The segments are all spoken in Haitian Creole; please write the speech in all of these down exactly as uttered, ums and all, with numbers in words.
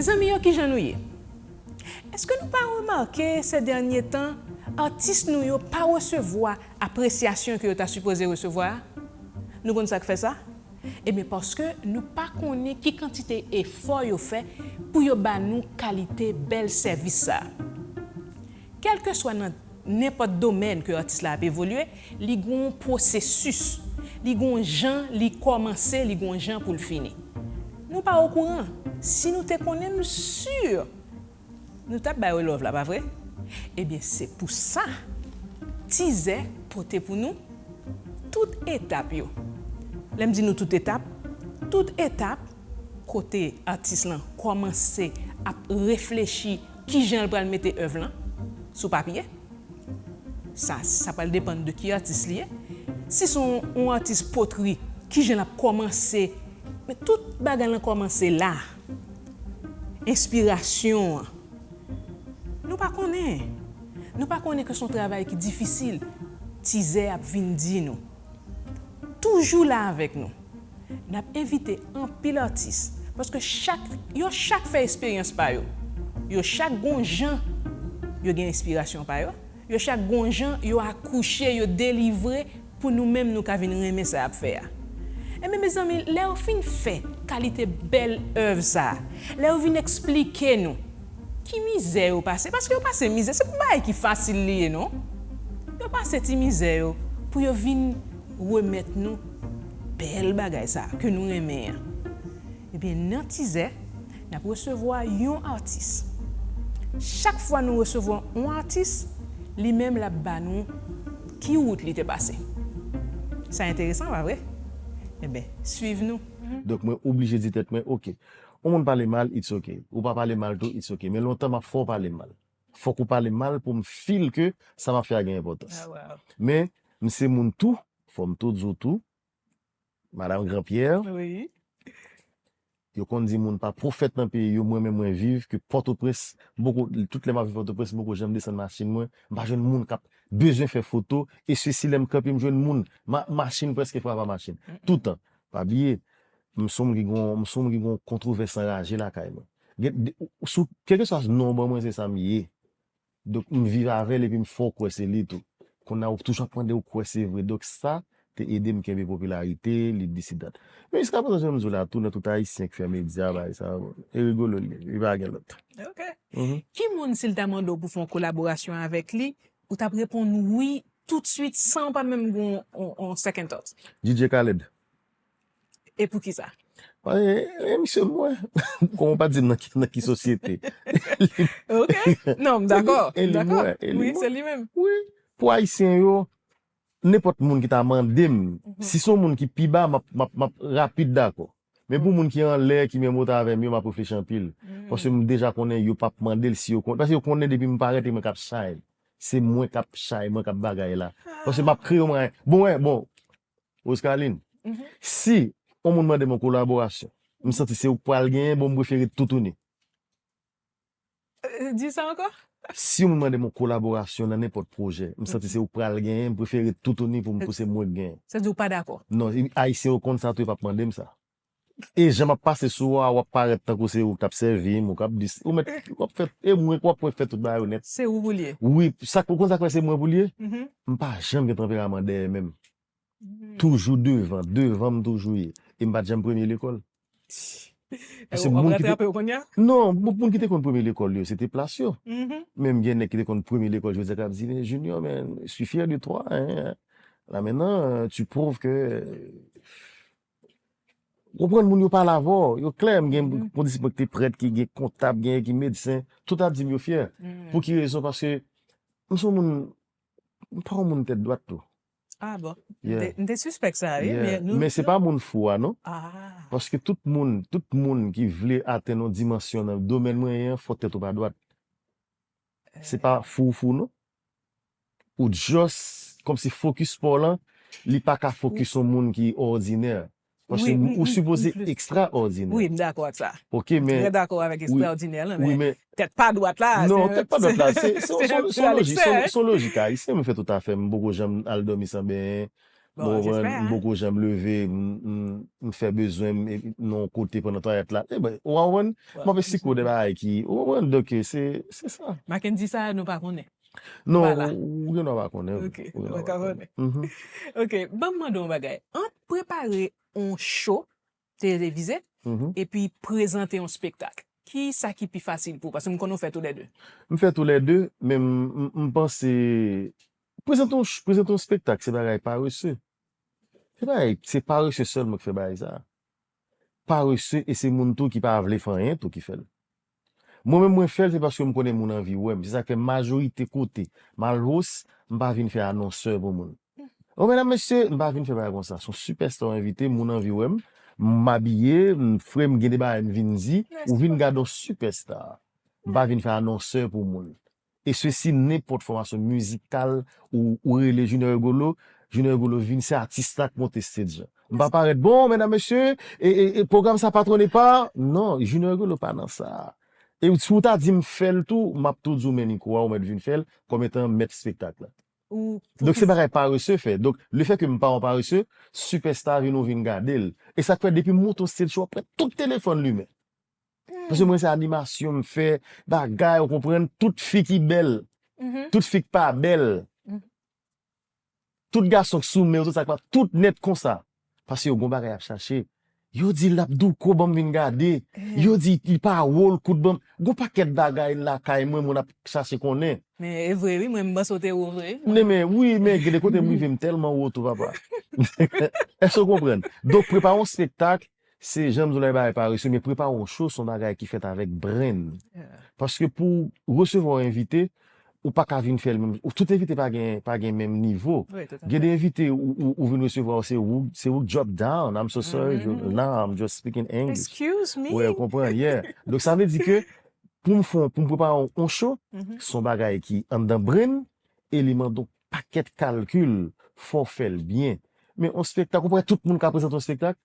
Mezanmi yo, kijan nou ye? Èske nou pa remake se dènye tan, atis nou yo pa resevwa apresyasyon ke yo ta sipoze resevwa a? Nou konn sa k fè sa? Ebyen, paske nou pa konnen ki kantite efò yo fè pou yo ba nou kalite bèl sèvis sa a. Kèlkeswa nan nenpòt domèn ke atis la ap evolye, li gon pwosesis, li gon jan li kòmanse, li gon jan pou l fini. Nou pa okouran. Si nou te konnen, m si nou t ap ba yo love la, pa vre? Ebyen, se pou sa Tizè pote pou nou tout etap yo. Lè m di nou tout etap, tout etap kote atis lan kòmanse ap reflechi kijan l pral mete èv lan sou papye. Sa, sa pral depann de ki atis li ye. Si se yon, yon atis potri, kijan l ap kòmanse? Men tout bagay lan kòmanse la. Enspirasyon an. Nou pa konnen. Nou pa konnen ke se yon travay ki difisil. Tizè ap vin di nou. Toujou la avèk nou. N ap envite anpil atis, paske chak, yo chak fè esperyans pa yo. Yo chak gon jan yo gen enspirasyon pa yo. Yo chak gon jan yo akouche, yo delivre pou nou menm nou ka vin renmen sa y ap fè a. Ebyen, mezanmi, lè yo fin fè kalite bèl èv sa a, lè yo vin eksplike nou ki mizè yo pase, paske yo pase mizè, se pou bagay ki fasil li ye, non? Yo pase ti mizè yo pou yo vin remèt nou bèl bagay sa a ke nou renmen an. Ebyen, nan Tizè, n ap resevwa yon atis. Chak fwa nou resevwa yon atis, li menm l ap ba nou ki wout li te pase. Sa enteresan, pa vre? Ebyen, swiv nou. Donk, mwen oblije di tèt mwen, oke, yon moun pale mal, it's ok. Ou pa pale mal tou, it's ok. Men lontan m ap fè w pale m mal. Fòk ou pale m mal pou m feel ke sa m ap fè a gen enpòtans. Men, m se moun tou, fò m tou di w tou, Madanm Granpyè, yo konn di moun pa pwofèt nan peyi yo, mwen menm mwen viv ke Pòtoprens, m poko, tout lè m ap viv Pòtoprens, m poko janm desann machin mwen, m pa jwenn moun k ap bezwen fè foto, e sesi lè m kanpe m jwenn moun, ma, machin prèske frape a machin. Toutan, pa bliye, m se yon moun ki gon, m se yon moun ki gon kontwovès anraje lakay mwen. Gen, de, sou, kèlkeswa non ban mwen, se sa m ye. Donk, m viv avè l epi m fè w kwè se li tou. Kounye a, ou toujou ap mande ou kwè se vre. Donk, sa te ede m kenbe popilarite, li disidat. Men jiska prezan, jan m di w la, tou nan tout Ayisyen k fè medya, bagay sa, e Rigolo li ye, li pa gen lòt. Ok. Ki moun, si l ta mande w pou fè yon kolaborasyon avèk li, ou t ap reponn wi toutswit san w pa menm gen yon, yon, yon second thought? D J Khaled. E poukisa? E, e misye m wè. Kòman w pa di m nan ki, nan ki sosyete? Ok. Non, m dakò. E li m wè, e li m wè. Wi, se li menm. Wi. Pou Ayisyen yo, nenpòt moun ki ta mande m, si se yon moun ki pi ba, m ap, m ap, m ap rapid dakò. Men pou moun ki anlè, ki menm wotè avè m yo, m ap reflechi anpil. Paske m deja konnen yo p ap mande l si yo konnen. Paske yo konnen depi m parèt, e mwen k ap shine. Se mwen k ap shine, mwen k ap bagay la. Paske m ap kreye yon mwayen. Bon, wè, bon, Roscaline, si yon moun mande m yon kolaborasyon, m santi se ou k pral genyen, bon, m prefere toutouni. Euh, di sa ankò? Si yon moun mande m yon kolaborasyon nan nenpòt pwojè, m santi se ou k pral genyen, m prefere toutouni pou m, pou se mwen k genyen. Sa di ou pa dakò? Non, Ayisyen yo konn sa tou, yo p ap mande m sa. E jan m ap pase sou ou a, w ap parèt tankou se ou k ap sèvi m, ou k ap di, ou mèt, w ap fè, e mwen k w ap wè fè tout bagay yo nèt. Se ou pou l ye. Wi, sa, ou konn sa k fè se mwen pou l ye? M pa janm gen tanperaman dèyè menm. Toujou devan, devan m toujou ye. E m pa t janm premye lekòl. Paske moun ki te, non, moun ki te konn premye lekòl yo, se te plas yo. Men m gen nèg ki te konn premye lekòl, jodi a k ap di, men Junior, men, je suis fier de toi, hein. Là maintenant, euh, tu prouves que, euh, konprann moun yo pale avè w, yo klè, m gen kondisip mwen ki te prèt, ki gen kontab, gen ki medsen, tout ap di m yo fyè. Pou ki rezon? Paske m se yon moun, m pa yon moun tèt dwat tou. Ah bon. M te, m te sispèk sa, wi. Men se pa moun fou a, non. Paske tout moun, tout moun ki vle atenn yon dimansyon nan domèn mwen ye an, fò tèt ou pa dwat. Se pa fou ou fou, non. Ou just, kòmsi fokis pa w lan, li pa ka fokis yon moun ki òdinè. Paske ou sipoze ekstraòdinè. Wi, m dakò ak sa. Ok, men. M trè dakò avèk ekstraòdinè lan, men tèt pa dwat la, non, tèt pa dwat la, se, se, se yon lojik, se yon lojik ayisyen, mwen fè tout afè m, m poko janm al dòmi san benyen. Bon, ou konprann, m poko janm leve, m, m, m fè bezwen m, e, nan yon kote pandan twayèt la. E ben, ou konprann? M ap esplike w de bagay ki, ou konprann? Donk, se, se sa. Mackendy, sa a, nou pa konnen. Non, ou, ou gen dwa pa konnen. Ok, ou gen dwa pa konnen. Mhm. Ok, ban m mande w yon bagay. Ant prepare yon show televize, mhm, epi prezante yon spektak, ki sa ki pi fasil pou ou? Paske m konnen w fè toulède. M fè toulède, men m, m, m panse, prezante yon ch-, prezante yon spektak, se bagay parese. Se bagay, se parese sèlman ki fè bagay sa. Parese, e se moun tou ki pa vle fè anyen tou ki fè l. Mwen menm, mwen fè l, se paske m konnen moun anvi wè m. Se sa k fè majorite kote m al host, m pa vin fè anonsè pou moun. O medam, mesye, m pa vin fè bagay konsa. Se yon sipèsta w envite, moun anvi wè m. M abiye, m fre, m gen de bagay m vin di, ou vin gade yon sipèsta. M pa vin fè anonsè pou moun. E sesi, nenpòt fòmasyon mizikal ou, ou rele Junior Rigolo, Junior Rigolo vin, se atis la k monte stage la. M pa parèt, bon, medam, mesye, e, e, e pwogram sa patwone pa, non, Junior Rigolo pa nan sa. E si w ta di m fè l tou, m ap tou di w men mikwo a, ou mèt vin fè l, kòm etan mèt espektak la. Donk, se bagay parese fè. Donk, lefètke m pa yon parese, sipèsta vin ou vin gade l. E sa k fè depi m monte yon stage show, w ap wè tout telefòn limen. Paske mwen, se animasyon m fè, bagay, ou konprann, tout fi ki bèl, tout fi k pa bèl, tout gason k sou men yo, tout sa k pa, tout nèt konsa. Paske yo gon bagay y ap chache. Yo di l ap douko, ban m vin gade. Yo di li pa wo, l kout, ban m. Gon pakèt bagay lakay mwen, moun ap chache konnen. Men e vre, wi, mwen, m panse w te wo vre. Men, men, wi, men gen de kote m rive, m tèlman wo tou, papa. Èske w konprann? Donk, prepare yon espektak, se jan m di w la, e bagay parese, men prepare yon show, se yon bagay ki fèt avèk brain. Paske pou resevwa yon envite, ou pa ka vin fè l menm. Ou, tout envite pa gen, pa gen menm nivo. Gen de envite, ou, ou, ou vin resevwa, se ou, se ou k drop down. I'm so sorry, Joe. Nah, I'm just speaking English. Excuse me. Ou konprann, yeah. Donk, sa vle di ke pou m fè, pou m prepare yon, yon show, se yon bagay ki anndan brain, e li mande yon pakèt kalkil, fò w fè l byen. Men yon espektak, ou pa wè tout moun ka prezante yon espektak?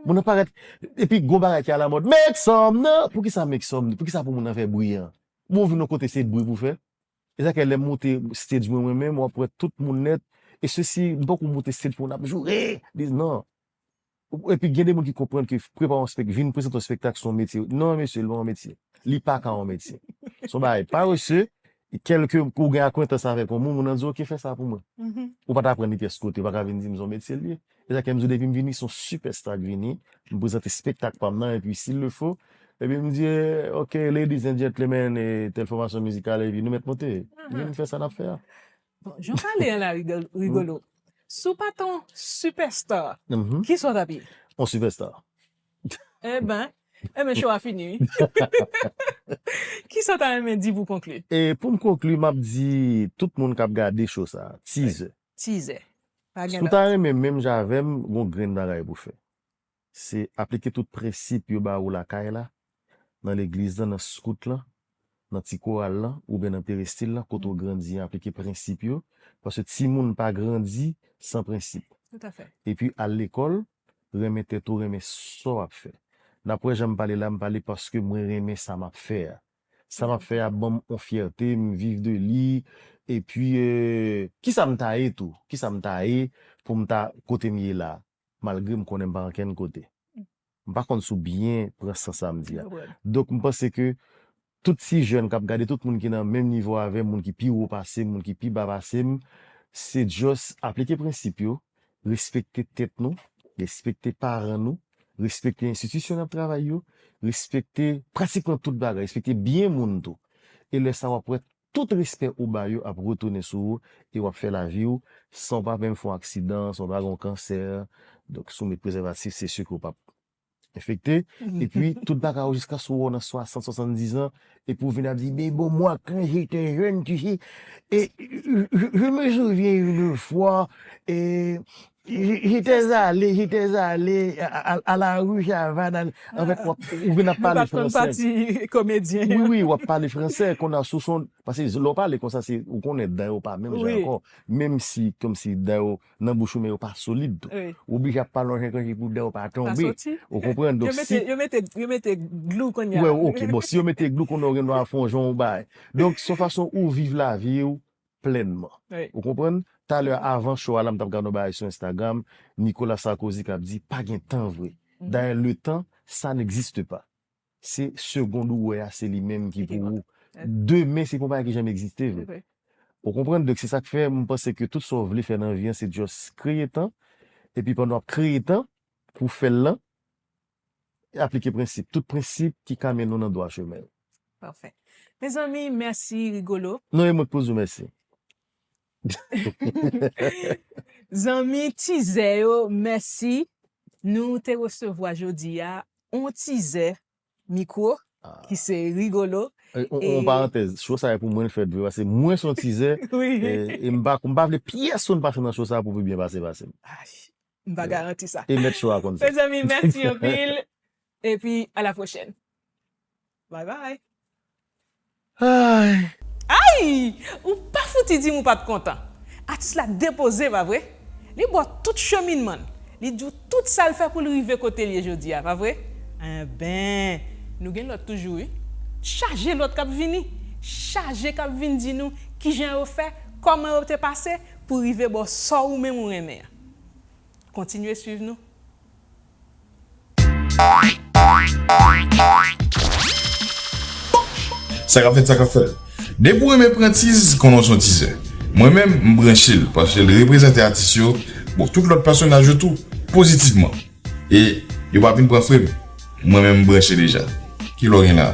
Moun nan parèt, epi gon bagay ki alamòd, make some noise! Poukisa make some? Poukisa pou moun nan fè bri an? Bon, ou vin yon kote, se bri pou fè. E sa k fè lè m monte stage mwen, mwen menm, w ap wè tout moun nèt. E sesi, m poko monte stage pou moun ap joure. Di, non. Epi gen de moun ki konprann ke prepare yon spek-, vin prezante yon espektak se yon metye. Non, mesye, li pa yon metye. Li pa ka yon metye. Se yon bagay parese, kèlke ou gen akwentans avèk yon moun, moun nan di, "Ok, fè sa pou mwen." Ou pa t aprann li pyès kote, ou pa ka vin di m se yon metye l ye. E sa k fè m di w depi m vini, se yon sipèsta k vini, m prezante espektak pa m nan, epi s'il le faut, epi m di, "Ok, ladies and gentlemen, e tèl fòmasyon mizikal, epi nou mèt monte." Epi m fè sa n ap fè a. Bon, jan w pale an la, Rigolo, Rigolo. Si w pa t yon sipèsta, kisa w t ap ye? Yon sipèsta. Eben, eben, show a fini, wi. Kisa w ta renmen di pou konkli? E pou m konkli, m ap di tout moun k ap gade show sa, teaser. Teaser. Si w ta renmen menm jan avè m, gon grenn bagay pou fè. Se aplike tout prensip yo ba ou lakay la, nan legliz lan, nan skout lan, nan ti koral lan, oubyen nan perestil lan, kote w grandi an, aplike prensip yo, paske timoun pa grandi san prensip. Epi al lekòl, renmen tèt ou, renmen sa w ap fè. N ap wè jan m pale la, m pale paske mwen renmen sa m ap fè a. Sa m ap fè a ban m yon fyète, m viv de li, epi, e, kisa m ta ye tou? Kisa m ta ye pou m ta kote m ye la? Malgre m konnen m pa ankenn kote. M pa konn si w byen pran sans sa m di a. Donk, m panse ke tout ti jèn k ap gade, tout moun ki nan menm nivo avè m, moun ki pi wo pase m, moun ki pi ba pase m, se just aplike prensip yo, respekte tèt nou, respekte paran nou, respekte enstitisyon n ap travay yo, respekte pratikman tout bagay, respekte byen moun tou. E lè sa w ap wè tout respè ou ba yo ap retounen sou ou e w ap fè lavi w san w pa menm fè yon aksidan, san w pa gen yon kansè. Donk, si w met prezèvatif, se si ke w p ap enfekte. Epi, tout bagay ou jiskaske w nan swasant, swasanndizan, epi w vin ap di, "Mais bon, moi, quand j'étais jeune, tu sais, et je, je, je me souviens une fois, et j'étais allé, j'étais allé à, à, à la rue Chavannes, à-" Anfèt, w ap, ou vin ap pale fransè. Wi, wi, w ap pale fransè, konn a sou son, paske lè w pale konsa, se, ou konnen dan yo pa menm jan ankò. Menm si, kòmsi dan yo nan bouch ou, men yo pa solid tou. Ou oblije ap pale yon jan kòmsi pou dan yo pa tonbe. Ou konprann? Donk, si yo mete, yo mete glou kounye a. Wè, ok, bon, si yo mete glou kounye a, ou gen dwa fè yon jan ou bay. Donk, se yon fason ou viv lavi w plènman. Ou konprann? Talè, avan show a la, m t ap gade yon bagay sou Instagram, Nicolas Sarkozy k ap di, pa gen tan vre. Dayè, le temps, ça n'existe pas. Se segond ou wè a, se li menm ki pou ou. Demen, se pa yon bagay ki janm egziste vre. Ou konprann? Donk, se sa k fè, m panse ke tout sa w vle fè nan vi an, se just kreye tan. Epi pandan w ap kreye tan pou w fè l lan, aplike prensip. Tout prensip ki ka mennen w nan dwa chemen yo. Pafè. Mezanmi, mèsi Rigolo. Non, e mwen k pou di w mèsi. Zanmi tizè yo, mèsi. Nou te resevwa jodi a on tizè mikwo ki se Rigolo. E, on, on parantèz, show sa e pou mwen l fèt vre, paske mwen se yon tizè, e, e m pa, m pa vle pyès moun pase nan show sa pou pi byen pase pase m. M pa garanti sa. E mèt show a konn sa. Mezanmi, mèsi anpil. Epi, a la pwochèn. Bye bye. Ay! Ou pa fouti di m ou pa t kontan. Atis la depoze, pa vre? Li ba w tout cheminman l. Li di w tout sa l fè pou l rive kote l ye jodi a, pa vre? Enben, nou gen lòt toujou, wi. Chaje lòt k ap vini. Chaje k ap vin di nou kijan yo fè, kòman yo te pase pou rive ba w sa ou menm ou renmen an. Kontinye swiv nou. Sa k ap fèt, sa k ap fèt. Depi w renmen pran tiz, konnen w se yon tizè. Mwen menm, m branche l, paske l reprezante atis yo, bon, tout lòt pèsonaj yo tou, pozitivman. E yo pa vin pran frè m. Mwen menm, m branche deja. Ki lè w gen la?